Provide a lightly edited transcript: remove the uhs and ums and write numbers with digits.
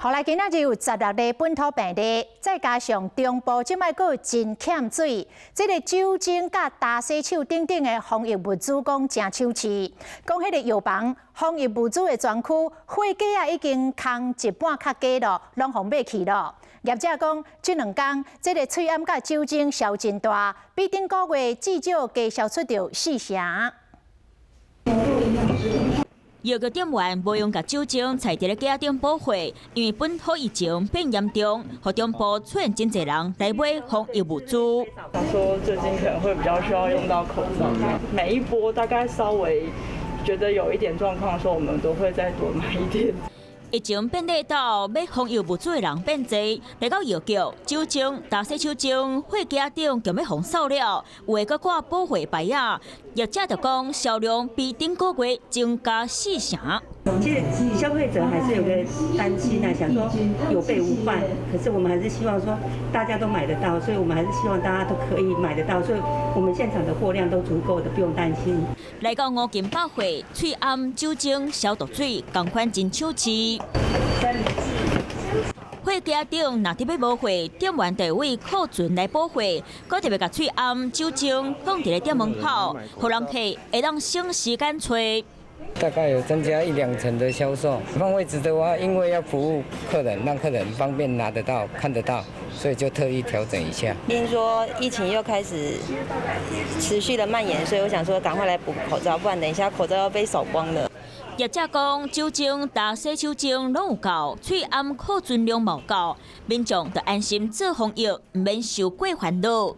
好來，今仔日有16例本土病例，再加上中部這擺閣真欠水，這个酒精佮焦洗手等等的防疫物資講誠搶市。講彼个藥房防疫物資的專區貨架啊已經空一半較低咯，攏予買去咯。業者講，這兩工這个喙罨佮酒精銷真大，比頂個月至少加銷出著四成。藥局店員無閒共酒精藏佇咧架頂補貨，因為本土疫情變嚴重，予中部出現真濟人來買防疫物資。他說最近可能會比較需要用到口罩，每一波大概稍微覺得有一點狀況的時候，我們都會再多買一點。疫情變熱到買防疫物資的人變濟，來到藥局，酒精、焦洗手精、貨架頂就欲予掃了，有的閣掛補貨牌仔。業者就講銷量比頂個月增加四成。其實消費者還是有個擔心啊，想說有備無患。可是我們還是希望說大家都買得到，所以我們還是希望大家都可以買得到，所以我們現場的貨量都足夠的，不用擔心。來到五金百貨，喙罨、酒精、消毒水仝款真搶市。貨架頂若特欲無貨，店員就會庫存來補貨，閣特別共喙罨、酒精放佇咧店門口，予人客會當省時間揣。大概有增加一兩成的銷售。放位置的話，因為要服務客人，讓客人方便拿得到、看得到，所以就特意調整一下。聽說疫情又開始持續的蔓延，所以我想說趕快來補口罩，不然等一下口罩要被掃光了。業者講，酒精、焦洗手精攏有夠，喙罨庫存量嘛有夠，民眾就安心做防疫，毋免受過煩惱。